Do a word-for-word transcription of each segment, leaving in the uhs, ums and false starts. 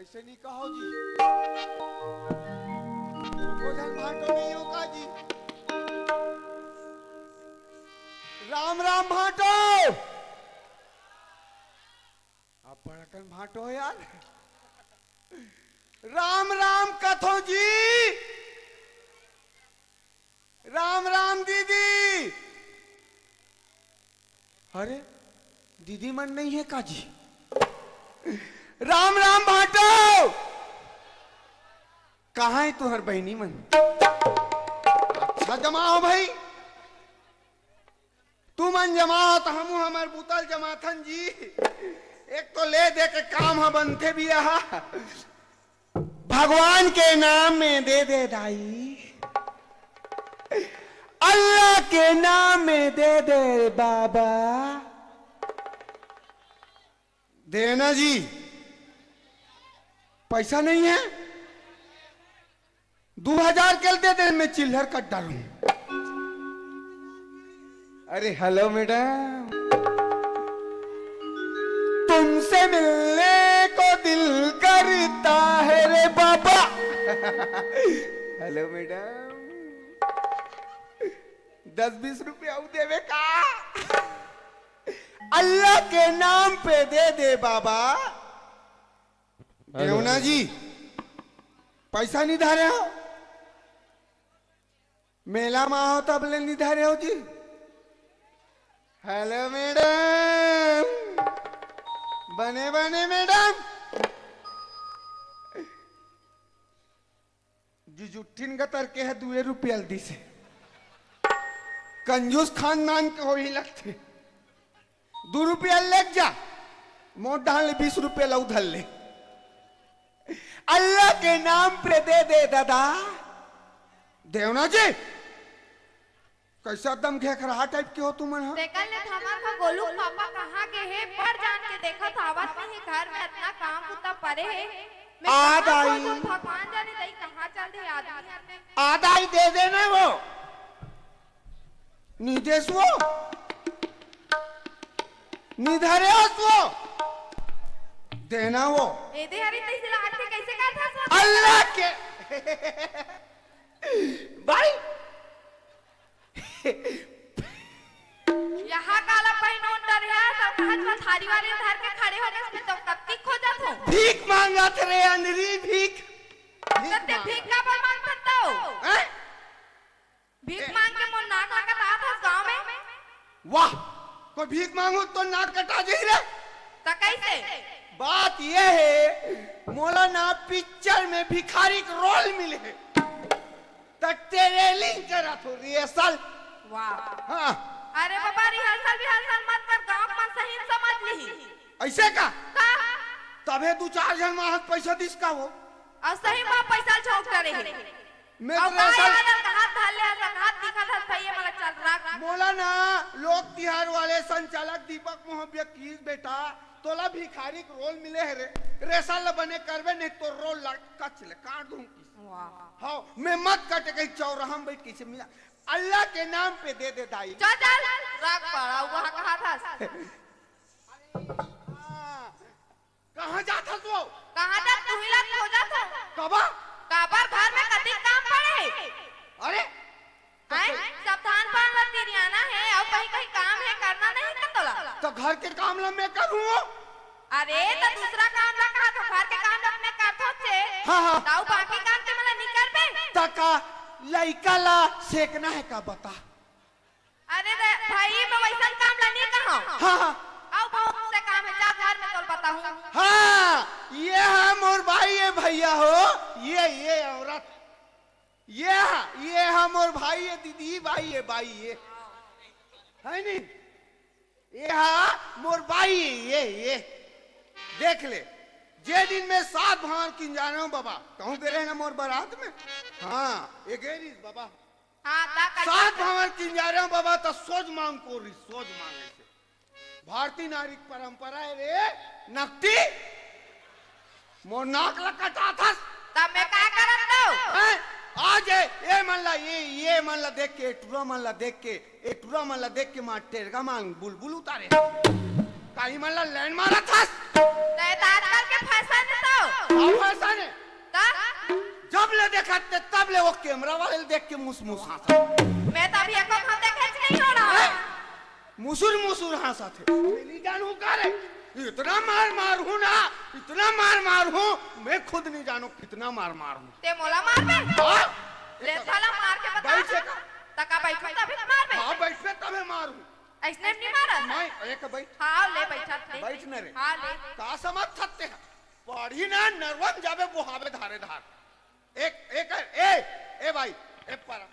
ऐसे नहीं कहो जी। वो झन भांटो नहीं हो का जी? राम राम भांटो। आप बड़कन भांटो हो यार। राम राम कथो जी। राम राम दीदी। अरे, दीदी मन नहीं है का जी? राम राम भांटो। कहाँ है तुहर बहिनी मन? अच्छा जमा हो भाई, तुमन जमा हो त हमू हमर बुतल जमाथन जी। एक तो ले दे के काम ह बनथे भी हा। भगवान के नाम में दे दे दाई, अल्लाह के नाम में दे दे बाबा। देना जी, पैसा नहीं है, दो हजार के दे दे, मैं चिल्लर कट डालूं। अरे हेलो मैडम, तुमसे मिलने को दिल करता है रे बाबा। हेलो मैडम, दस बीस रुपया अउ देवे का? अल्लाह के नाम पे दे दे बाबा। हेलो। देवना जी, पैसा नहीं धरे हो? मेला में आओ तब ले नहीं धरे हो जी। हेलो मैडम, बने बने मैडम। जुजुट्ठिन गतर के है दुए रुपया ल दिसे। कंजूस खानदान के होही लगथे। दू रुपया लेके जा, मोर डाल ले बीस रुपया लऊ धर ले। अल्लाह के नाम पे दे दे दादा। देवना जी, कैसा एकदम घेखरहा टाइप के हो तुमन ह? तेकर ले धमक हो गोलू पापा कहाँ गे हे, पर जान के देखत आवत नहीं हे, घर में इतना काम बुता परे हे। मैं आ कहाँ दाई। खोजूं, भगवान जाने दाई कहाँ चल दे आदमी हर में। आ दाई दे देना वो। निदेश वो। निधरे हो तो। देना वो। ए दे हरी तैसे लागत हे, कैसे का था सब? अल्लाह के। भाई। यहाँ काला पहिनोन डरिया, सब कहा जो थारी वाले धर के खड़े हो गए, इसमें तो कब की खोजत हो। भीख मांगत रे अंदरी, भीख। तो ते भीख का पर मांगत हो? हैं? भीख ए- मांग के मोर नाक कटात हस गांव में। वाह, कोई भीख मांगू तो नाक कटा जाही रे। त कैसे? बात ये है, मोला ना पिक्चर में भिखारी के रोल मिले है, त ट्रेलिंग करत हो रिहर्सल। वाह। हाँ। अरे बाबा, रिहर्सल विहर्सल मत कर, गांव के मन सही समझ लिही। ऐसे का? का? तभे दू चार झन माहत पैसा दिस का हो? अउ सही में पैसा झोंक करे हे। मैं अउ तो का ऐसा यार, कहाँ धर ले हस, कहाँ दिखत हस, भैया, मला चल रख। मोला ना लोक तिहार वाले संचालक दीपक मोहबिया की बेटा, तोला भिखारी के रोल मिले हे रे, रेसा ल बने करबे नहीं तो रोल ल कच ले काट दूं किस। वाह। हाँ, मैं मत कटे कहीं चौराहा में बैठ कैसे मिला। अल्लाह के नाम पे दे दे दाई। चल, चल, रख पड़ा, वहाँ कहाँ था? हाँ। कहाँ जात हस वो? कहाँ जात, तुही ला खोजत हो। कबा? काबर घर में कतिक काम पड़े हे? अरे? हैं? सब धान पान ला तिरियाना हे, अउ कहीं कहीं काम हे, करना नहीं का तोला? तो घर के काम ला मैं करूँ? अरे, तो दूसरा काम ला कहा तो घर के काम ला मैं करथो छे। हाँ, हाँ। ताऊ बाकी काम ते मला नहीं करबे? त का लइका ला सेकना हे का बता? अरे रे भाई, मैं वैसन काम ला नहीं कहा। हाँ, हाँ। अउ बहुत से काम हे, जा घर में तोल बताहूँ। हाँ, ये है मोर बाई, ये भैया हो, ये, ये औरत, ये, ये है मोर भाई, ये दीदी, बाई, ये बाई, ये है नहीं, ये है मोर बाई, ये, ये देख ले, जे दिन में सात भांवर किंजारे हो बाबा, कहूँ गे रहे ना मोर बारात में, हाँ, ये गे रहिस बाबा। हाँ, ता कैसे? सात भांवर किंजारे हो बाबा, त सोज मांग कोरी, सोज मांग ऐसे। भारतीय नारी के परंपरा हे रे, नकटी। मोर नाक ला कटाथस। तब मैं का करत हूँ? हैं? आज ए, ए मन ला, ये, ये मन ला देख के, ए टूरा मन ला देख के, ए टूरा मन ला देख के मार टेरगा मांग बुलबुल उतारे। काई मन ला लैंड मारत हस। नहीं तो आजकल के फैशन हे तो। का फैशन हे? का? जब ले देखत ते, तब ले वो कैमरा वाले ल देख के मुस मुस हाँसत। मैं तो अभी एको घाव देखे नहीं हो रहा। हैं? मुसुर मुसुर हाँसत हे। मैं नहीं जानू का रे, इतना मार मार हूँ ना, इतना मार मार हूँ, मैं खुद नहीं जानू कितना मार मार हूँ। ते मोला मारबे? हाँ? ले साला मार के बता। बैठ जा। तका बैठू तभी मारबे? हाँ, बैठबे तभे मारू। ऐसने नहीं मारा? मैं एक बैठ। हाँ, ले बैठा, ले। बैठ न रे। हाँ, ले। का समझ सकते हैं? पढ़ी ना, नरवा म जाबे, बोहाबे धारे धार। एक, एक, ए, ए भाई, ए पर।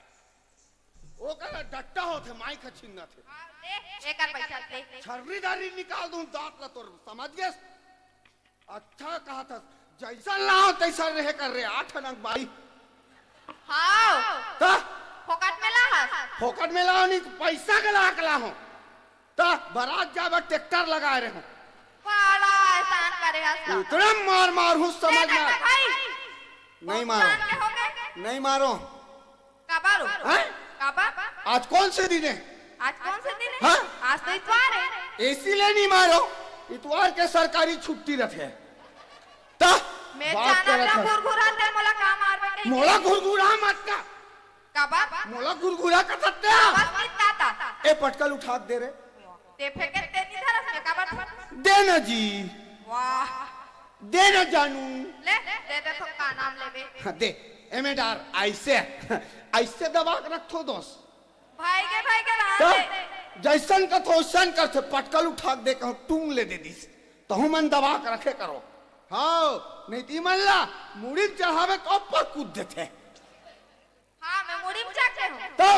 ओकर डट्टा होथे, माई का छिन्ना थे। हाँ, ले, एकर पैसा ले। छर्री दारी निकाल दूं दांत ला तोर, समझ गेस? अच्छा कहा था, जैसा लाओ तैसा रहे कर रे, आठ नंग बाई। हाँ। ता? फोकट में ला हस। फोकट में लाओ नहीं, पैसा के ला के लाओ। ता बारात जाबे ट्रैक्टर लगाए रहे हूँ। बड़ा एहसान करे हस ता। इतना मार मार हूँ, समझ ले में। भाई। नहीं बहुत मारो। जान के हो गए। नहीं मारो। काबर हो? हैं? काबर? आज कौन से दिन है? आज कौन से दिन है? हाँ? आज तो इतवार है। इसीलिए नहीं मारो, इतवार के सरकारी छुट्टी रथे। ता मैं बात जाना करत था है। घुरघुरा ते मोला का मारबे कहीं? मोला घुरघुरा मत का। काबर? मोला घुरघुरा का थत्ते। बस कितना था? ए पटकल उठा के दे रे। ते फेंके ते नहीं धरस में काबर? दे ना जी। वाह। दे ना जानू। ले, दे दे तो का नाम लेबे? हाँ, दे। एमे डार, ऐसे, ऐसे दबा के रखथो दोस्त। भाई के, भाई के रहा तो दे। जैसन कथो वैसन करथे, पटकल उठा के दे कहूँ टूंग ले दे दिस। तहु मन दबा के रखे करो। हाँ, नहीं ती मन ला मुड़ी चढ़ावे तो ऊपर कूद देथे। हाँ, मैं मुड़ी में जाके हूँ। तो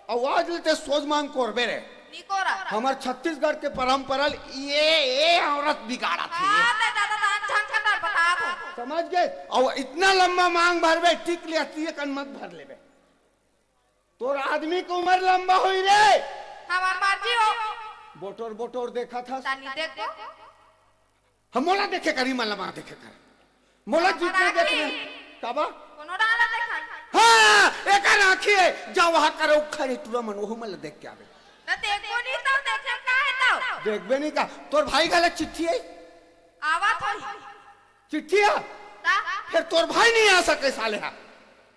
आवाज लेते सोज मांग कोरबे रे। निकोरा। हमर छत्तीसगढ़ के परंपरा ल ये, ये औरत बिगाड़त हे। हाँ, ते दादा दान झंखा कर बता दो। समझ गए? और इतना लंबा मांग भरबे, टिक ले, अतिये कन मत भर लेबे। तोर आदमी के उम्र लंबा होई रे। हमार मर्जी हो। बोटोर बोटोर देखा था। तानी देखो। हम मोला देखे करी, मन ला देखे कर। मोला जीतने आँखी। देखने। काबा? कोनो डाला देखन। हाँ, एकर आँखी है। जा वहाँ करे, उखरे टूरा मन, ओहू मन ला देख के आवे। न देखो नहीं तो देखे का है तो? देखबे नहीं का? तोर भाई घला चिट्ठी है? आवत होही। चिट्ठी है? ता? फिर तोर भाई नहीं आ सके साले हा।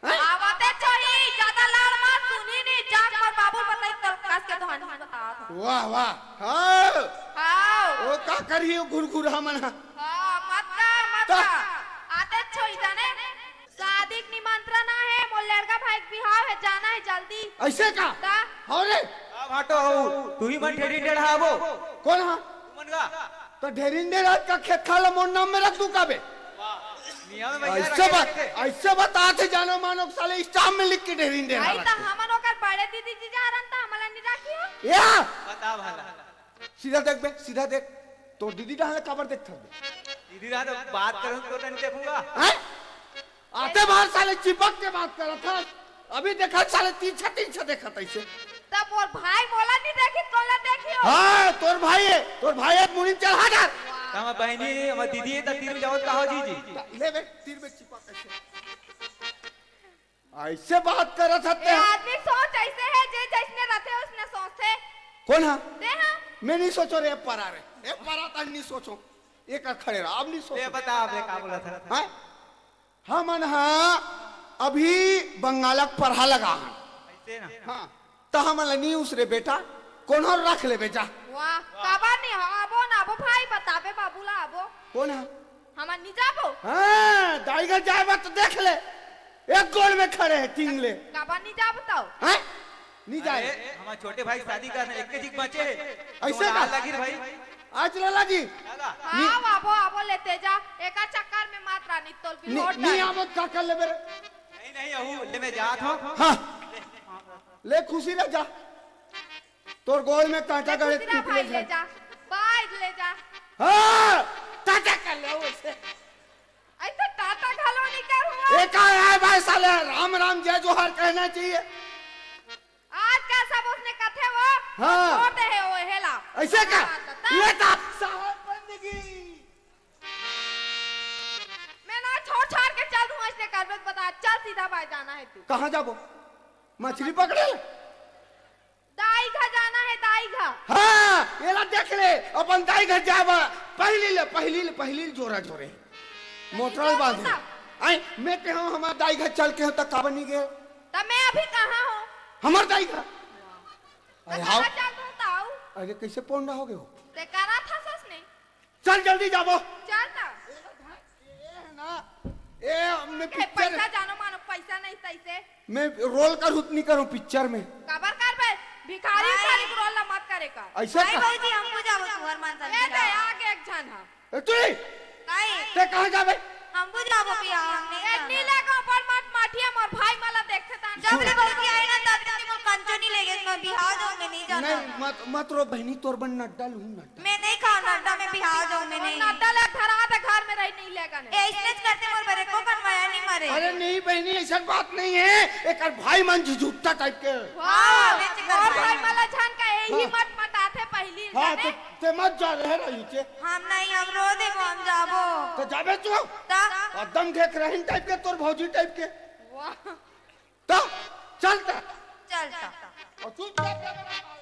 हैं? आवते छोही, ज्यादा लड़ मत, सुनी नहीं, जान मोर बाबू बताई, तल कस के तोहन नहीं बता दो। वाह, वाह। हाँ। हाँ। वो का करिए घुरघुरा मन हा? हाँ, मत कर, मत तो कर। आते छोही जाने, शादी के निमंत्रण आहे, मोर लड़का भाई के बिहाव है, जाना है जल्दी। ऐसे का? ता? हो रे। का भाटो हो? तू ही मन ढेरी डेढ़ाबो। कौन हा? तू मन का? तो ढेरिन डेढ़ा का खेत खाला मोर नाम में रख दूं का बे? नियम में भैया ऐसे रखे बात, रखे। ऐसे बात आथे जानो मानो साले स्टाम्प में लिख के ढेरिन डेढ़ा आई तो रख दे। हमन ओकर बड़े दीदी जीजा हरन त हमला नहीं राखी हो। या! बता भला। सीधा देख बे, सीधा देख। तोर दीदी डहान ले काबर देखथस बे? दीदी डहान तो बात करूं तो नहीं देखूंगा। हैं? आते बार साले चिपक के बात करत हस। अभी देखत साले तिरछा तिरछा देखत ऐसे। तब मोर भाई मोला नहीं देखी, तोला देखी हो। हाँ, तोर भाई है, तोर भाई है, मुड़ी चढ़ा कर। त हमर बहिनी, हमर दीदी है, त तीर में जावत का हो जीजी? ले बे, तीर में चिपक ऐसे। ऐसे बात करत हस ए, ते। आदमी सोच ऐसे है, जे जैसने रहते, उसने सोचते। कौन हा? ते हा। मैं नहीं सोचो रे, परा रे। ए, परा तन नहीं सोचो। एक खड़े रहा, अब नहीं सोचो। ये बता, अब ये का बोला था? हाँ? हमन हा अभी बंगालक परहा लगा हन। ऐसे ना। हाँ। त हमन ला नहीं उसरे बेटा, कोनो रख ले बेटा। वाह, काबर नहीं हो? आबो ना, आबो भाई, बताबे बाबू ला, आबो। कौन हा? हमन नहीं जाबो? हाँ, दाई घर जाए बा तो देख ले। एक गोड़ में खड़े हैं, टींग ले। काबर नहीं जाबो तो? हैं? नहीं जाए। अरे, हमारे छोटे भाई शादी का एक के जिक बचे है। ऐसे तो का? आज लगी रे भाई। आज लाला जी। लाला। हाँ, आबो, आबो लेते जा। एका चक्कर में मात रानी तोल भी नहीं, होट नहीं डाली। आबो का कर ले मेरे। नहीं, नहीं, अहू ले मैं जात हूँ। हाँ। ले खुशी रह जा। तोर गोड़ में कांटा ले गड़े खुशी रह टूट ले भाई, ले जा। जा। बाइक ले जा। हाँ, कांटा कर ले उसे। ऐसे टाटा घालो नहीं कर हुआ। एका है भाई साले, राम राम जय जोहार कहना चाहिए। आज का सब उसने कथे वो, हाँ। छोड़ दे है वो हेला। ऐसे का? हाँ, तो तब ये तो साहब बंदगी। मैं ना छोड़ छाड़ के चल दूँ, ऐसे कर बस बता, चल सीधा भाई जाना है तू। कहाँ जाबो? मछली पकड़े? दाई घर जाना है, दाई घर। हाँ, एला देख ले, अपन दाई घर जाबा। पहली ले, पहली ले, पहली ले जोरा जोरे। मोटरल बांधे। आय, मैं कहा हमार दाई घर चल के हो त काबर नहीं गए? त मैं अभी कहाँ हूँ? हमार दाई घर। त अरे कहाँ हाव। चल दो ताऊ? अरे कैसे पौंडा हो गए हो? ते करा था सस नहीं। चल जल्दी जाबो। चल त। ए ना, ए मैं के पिक्चर पैसा जानो मानो पैसा नहीं तैसे। मैं रोल कर उतनी करूँ पिक्चर में। काबर कर बे? भिखारी नहीं। भिखारी को रोल ला मत करे कर। ऐसा नहीं का? भौजी, हमको जाबो तुहर मन ए दे संग। आगे एक झन हा। ए, तू ही? काई? ते कहाँ जाबे? हमको जाबो बिहाव, हम नहीं ए, जाना। नी लेगा, बड़ मत माठिया, मोर भाई मला देखथे तान। जब ले भौजी आई ना, तब ले मोर कंचो नहीं लेगे, मैं बिहाव जाऊँ, मैं नहीं जाना। नहीं, मत, मत रो बहनी, तोर बन नड्डा लूँ, नड्डा। मैं नहीं खाऊँ नड्डा, मैं बिहाव जाऊँ, मैं नहीं। नड्डा ले धरा दे घर में रही, नहीं लेगा नहीं। ए, इसने करते मोर बरे को बनवाया नहीं मरे। अरे नहीं बहनी, ऐसा बात नहीं है, एक भाई मन झुझुट्टा टाइप के। वाह, हाँ, मैं चिकन मोर भाई भाई मन। मला झन का यही हाँ। मत मटाथे पहली हाँ, जाने। तो ते मत जा रहे रही थे। हम नहीं, हम रो देबो, हम जाबो। तो जाबे तू? ता? एकदम घेक रहीन टाइप के, तोर भौजी टाइप के। वाह। तो चल त। चल त। और चुपचाप